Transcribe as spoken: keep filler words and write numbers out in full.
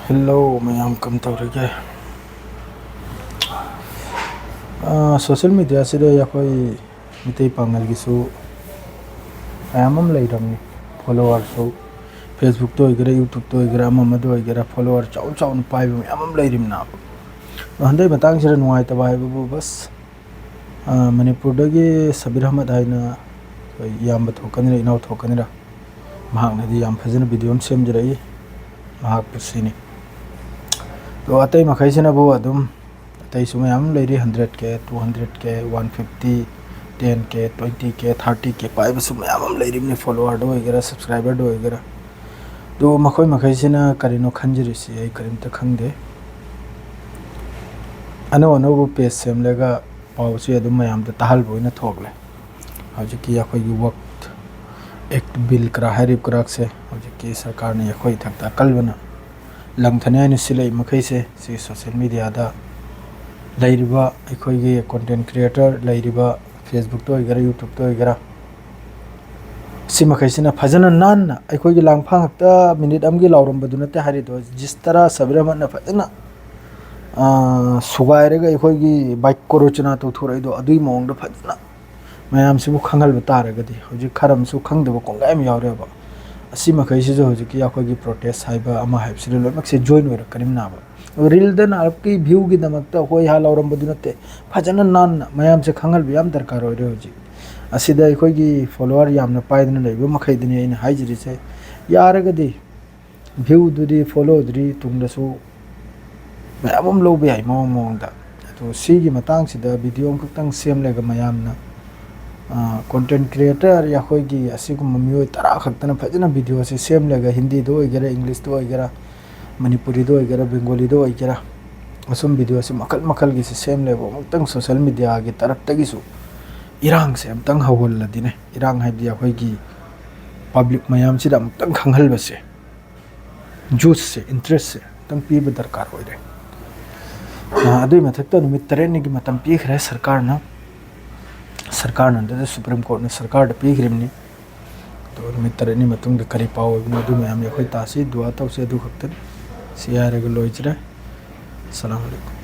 Hello ꯃꯌꯥꯝ, ꯀꯝ ꯇꯧꯔꯤꯒꯦ? ꯑꯥ, social ꯃꯦꯗꯤꯌꯥꯁꯤꯗ ꯑꯩꯈꯣꯏ ꯃꯤꯇꯩ ꯄꯥꯉꯜꯒꯤꯁꯨ ꯃꯌꯥꯝ ꯑꯃ ꯂꯩꯔꯕꯅꯤ꯫ ꯐꯣꯂꯣꯋꯔꯁꯨ ꯐꯦꯁꯕꯨꯛꯇ ꯑꯣꯏꯒꯦꯔꯥ, ꯌꯨꯇ꯭ꯌꯨꯕꯇ ꯑꯣꯏꯒꯦꯔꯥ, ꯑꯃ ꯑꯃꯗ ꯑꯣꯏꯒꯦꯔꯥ, ꯐꯣꯂꯣꯋꯔ ꯆꯥꯎ ꯆꯥꯎꯅ ꯄꯥꯏꯕ ꯃꯌꯥꯝ ꯑꯃ ꯂꯩꯔꯤꯕꯅꯦꯕ꯫ ꯑꯗꯣ ꯍꯟꯗꯛ ꯃꯇꯥꯡꯁꯤꯗ ꯅꯨꯡꯉꯥꯏꯇꯕ ꯍꯥꯏꯕꯕꯨ, ꯕꯁ, ꯑꯥ, ꯃꯅꯤꯄꯨꯔꯗꯒꯤ ꯁꯕꯤꯔ ꯑꯍꯃꯗ ꯍꯥꯏꯅ ꯑꯩꯈꯣꯏ ꯏꯌꯥꯝꯕ ꯊꯣꯛꯀꯅꯤꯔ, ꯏꯅꯥꯎ ꯊꯣꯛꯀꯅꯤꯔ, ꯃꯍꯥꯛꯅꯗꯤ ꯌꯥꯝ ꯐꯖꯅ ꯚꯤꯗꯤꯑꯣ ꯑꯃ ꯁꯦꯝꯖꯔꯛꯏ꯫ ꯃꯍꯥꯛꯄꯨ ꯁꯤꯅꯤ꯫ ꯑꯗꯣ ꯑꯇꯩ ꯃꯈꯩꯁꯤꯅꯕꯨ ꯑꯗꯨꯝ, ꯑꯇꯩꯁꯨ ꯃꯌꯥꯝ ꯑꯃ ꯂꯩꯔꯤ, ꯍꯟꯗ꯭ꯔꯦꯠ ꯀꯦ, ꯇꯨ ꯍꯟꯗ꯭ꯔꯦꯠ ꯀꯦ, ꯋꯥꯟ ꯐꯤꯐꯇꯤ, ꯇꯦꯟ ꯀꯦ, ꯇ꯭ꯋꯦꯟꯇꯤ ꯀꯦ, ꯊꯥꯔꯇꯤ ꯀꯦ ꯄꯥꯏꯕꯁꯨ ꯃꯌꯥꯝ ꯑꯃ ꯂꯩꯔꯤꯕꯅꯤ, ꯐꯣꯂꯣꯋꯔꯗ ꯑꯣꯏꯒꯦꯔꯥ, ꯁꯕꯁꯀ꯭ꯔꯥꯏꯕꯔꯗ ꯑꯣꯏꯒꯦꯔꯥ꯫ ꯑꯗꯨ ꯃꯈꯣꯏ ꯃꯈꯩꯁꯤꯅ ꯀꯔꯤꯅꯣ ꯈꯟꯖꯔꯤꯁꯤ ꯑꯩ ꯀꯔꯤꯝꯇ ꯈꯪꯗꯦ꯫ ꯑꯅꯧ ꯑꯅꯧꯕ ꯄꯦꯖ ꯁꯦꯝꯂꯒ ꯄꯥꯎꯁꯦ ꯑꯗꯨꯝ ꯃꯌꯥꯝꯗ ꯇꯥꯍꯜꯕ ꯑꯣꯏꯅ ꯊꯣꯛꯂꯦ꯫ ꯍꯧꯖꯤꯛꯀꯤ ꯑꯩꯈꯣꯏꯒꯤ ꯋꯛꯐ ꯑꯦꯛ ꯕꯤꯜ ꯀꯔꯥ ꯍꯥꯏꯔꯤꯕ ꯀꯔꯥꯛꯁꯦ ꯍꯧꯖꯤꯛꯀꯤ ꯁꯔꯀꯥꯔꯅ ꯑꯩꯈꯣꯏ ꯏꯊꯛꯇ ꯑꯀꯜꯕꯅ ꯂꯪꯊꯅꯤ ꯍꯥꯏꯅ ꯁꯤꯜꯂꯛꯏ ꯃꯈꯩꯁꯦ, ꯁꯤ ꯁꯣꯁꯦꯜ ꯃꯦꯗꯤꯌꯥꯗ ꯂꯩꯔꯤꯕ ꯑꯩꯈꯣꯏꯒꯤ ꯀꯣꯟꯇꯦꯟ ꯀ꯭ꯔꯤꯌꯦꯇꯔ ꯂꯩꯔꯤꯕ, ꯐꯦꯁꯕꯨꯛꯇ ꯑꯣꯏꯒꯦꯔꯥ, ꯌꯨꯇ꯭ꯌꯨꯕꯇ ꯑꯣꯏꯒꯦꯔꯥ, ꯁꯤ ꯃꯈꯩꯁꯤꯅ ꯐꯖꯅ ꯅꯥꯟꯅ, ꯑꯩꯈꯣꯏꯒꯤ ꯂꯥꯡꯐꯥꯡ ꯈꯛꯇ ꯃꯤꯅꯤꯠ ꯑꯃꯒꯤ ꯂꯥꯎꯔꯝꯕꯗꯨ ꯅꯠꯇꯦ ꯍꯥꯏꯔꯤꯗꯣ, ꯖꯤꯁ ꯇꯔꯥ ꯁꯕꯤꯔ ꯑꯍꯃꯗꯅ ꯐꯖꯅ, ꯑꯥ, ꯁꯨꯒꯥꯏꯔꯒ ꯑꯩꯈꯣꯏꯒꯤ ꯕꯥꯏꯀꯣ ꯔꯣꯆꯅꯥ ꯇꯧꯊꯣꯔꯛꯏꯗꯣ, ꯑꯗꯨꯒꯤ ꯃꯑꯣꯡꯗ ꯐꯖꯅ ꯃꯌꯥꯝꯁꯤꯕꯨ ꯈꯪꯍꯟꯕ ꯇꯥꯔꯒꯗꯤ, ꯍꯧꯖꯤꯛ ꯈꯔ ꯑꯃꯁꯨ ꯈꯪꯗꯕ ꯀꯣꯡꯒꯥꯏ ꯑꯃ ꯌꯥꯎꯔꯦꯕ꯫ ꯑꯁꯤ ꯃꯈꯩꯁꯤꯁꯨ ꯍꯧꯖꯤꯛꯀꯤ ꯑꯩꯈꯣꯏꯒꯤ ꯄ꯭ꯔꯣꯇꯦꯁ ꯍꯥꯏꯕ ꯑꯃ ꯍꯥꯏꯕꯁꯤꯗ ꯂꯣꯏꯅꯃꯛꯁꯦ ꯖꯣꯏꯟ ꯑꯣꯏꯔꯛꯀꯅꯤꯅꯥꯕ꯫ ꯔꯤꯜꯗ ꯅꯥꯔꯛꯀꯤ ꯚ꯭ꯌꯨꯒꯤꯗꯃꯛꯇ ꯑꯩꯈꯣꯏ ꯍꯥ ꯂꯥꯎꯔꯝꯕꯗꯨ ꯅꯠꯇꯦ, ꯐꯖꯅ ꯅꯥꯟꯅ ꯃꯌꯥꯝꯁꯦ ꯈꯪꯍꯟꯕ ꯌꯥꯝ ꯗꯔꯀꯥꯔ ꯑꯣꯏꯔꯦ ꯍꯧꯖꯤꯛ꯫ ꯑꯁꯤꯗ ꯑꯩꯈꯣꯏꯒꯤ ꯐꯣꯂꯣꯋꯔ ꯌꯥꯝꯅ ꯄꯥꯏꯗꯅ ꯂꯩꯕ ꯃꯈꯩꯗꯨꯅꯤ ꯑꯩꯅ ꯍꯥꯏꯖꯔꯤꯁꯦ꯫ ꯌꯥꯔꯒꯗꯤ ꯚ꯭ꯌꯨꯗꯨꯗꯤ, ꯐꯣꯂꯣꯗꯨꯗꯤ ꯇꯨꯡꯗꯁꯨ ꯃꯌꯥꯝ ꯑꯃ ꯂꯧꯕ ꯌꯥꯏ ꯃꯑꯣꯡ ꯃꯑꯣꯡꯗ꯫ ꯑꯗꯣ ꯁꯤꯒꯤ ꯃꯇꯥꯡꯁꯤꯗ ꯚꯤꯗꯤꯑꯣ ꯑꯃꯈꯛꯇꯪ ꯁꯦꯝꯂꯒ ꯃꯌꯥꯝꯅ, ꯑ, ꯀꯣꯟꯇꯦꯟ ꯀ꯭ꯔꯤꯌꯦꯇꯔ ꯑꯩꯈꯣꯏꯒꯤ ꯑꯁꯤꯒꯨꯝꯕ ꯃꯤꯑꯣꯏ ꯇꯔꯥ ꯈꯛꯇꯅ ꯐꯖꯅ ꯚꯤꯗꯤꯑꯣꯁꯦ ꯁꯦꯝꯂꯒ, ꯍꯤꯟꯗꯤꯗ ꯑꯣꯏꯒꯦꯔꯥ, ꯏꯪꯂꯤꯁꯇ ꯑꯣꯏꯒꯦꯔꯥ, ꯃꯅꯤꯄꯨꯔꯤꯗ ꯑꯣꯏꯒꯦꯔꯥ, ꯕꯦꯡꯒꯣꯂꯤꯗ ꯑꯣꯏꯒꯦꯔꯥ, ꯑꯁꯨꯝ ꯚꯤꯗꯤꯑꯣꯁꯦ ꯃꯈꯜ ꯃꯈꯜꯒꯤꯁꯦ ꯁꯦꯝꯂꯦꯕ꯫ ꯑꯃꯨꯛꯇꯪ ꯁꯣꯁꯦꯜ ꯃꯦꯗꯤꯌꯥꯒꯤ ꯇꯔꯞꯇꯒꯤꯁꯨ ꯏꯔꯥꯡꯁꯦ ꯑꯃꯨꯛꯇꯪ ꯍꯧꯍꯜꯂꯗꯤꯅꯦ, ꯏꯔꯥꯡ ꯍꯥꯏꯕꯗꯤ ꯑꯩꯈꯣꯏꯒꯤ ꯄꯕ꯭ꯂꯤꯛ ꯃꯌꯥꯝꯁꯤꯗ ꯑꯃꯨꯛꯇꯪ ꯈꯪꯍꯟꯕꯁꯦ, ꯖꯨꯁꯁꯦ, ꯏꯟꯇꯔꯦꯁꯁꯦ ꯑꯃꯨꯛꯇꯪ ꯄꯤꯕ ꯗꯔꯀꯥꯔ ꯑꯣꯏꯔꯦ꯫ ꯑ, ꯑꯗꯨꯒꯤ ꯃꯊꯛꯇ ꯅꯨꯃꯤꯠ ꯇꯔꯦꯠꯅꯤꯒꯤ ꯃꯇꯝ ꯄꯤꯈ꯭ꯔꯦ ꯁꯔꯀꯥꯔꯅ꯫ ꯁꯔꯀꯥꯔꯅ ꯅꯠꯇ꯭ꯔꯒ ꯁꯨꯄ꯭ꯔꯤꯝ ꯀꯣꯔꯠꯅ ꯁꯔꯀꯥꯔꯗ ꯄꯤꯈ꯭ꯔꯤꯕꯅꯤ꯫ ꯑꯗꯨꯒ ꯅꯨꯃꯤꯠ ꯇꯔꯦꯠꯅꯤ ꯃꯇꯨꯡꯗ ꯀꯔꯤ ꯄꯥꯎ ꯑꯣꯏꯕꯅꯣ, ꯑꯗꯨ ꯃꯌꯥꯝ ꯑꯩꯈꯣꯏ ꯇꯥꯁꯤ, ꯗꯨꯋꯥ ꯇꯧꯁꯤ, ꯑꯗꯨ ꯈꯛꯇꯅꯤ꯫ ꯁꯤ ꯍꯥꯏꯔꯒ ꯂꯣꯏꯖꯔꯦ꯫ ꯑꯁꯂꯥꯃꯨ ꯑꯂꯥꯏꯀꯨꯝ꯫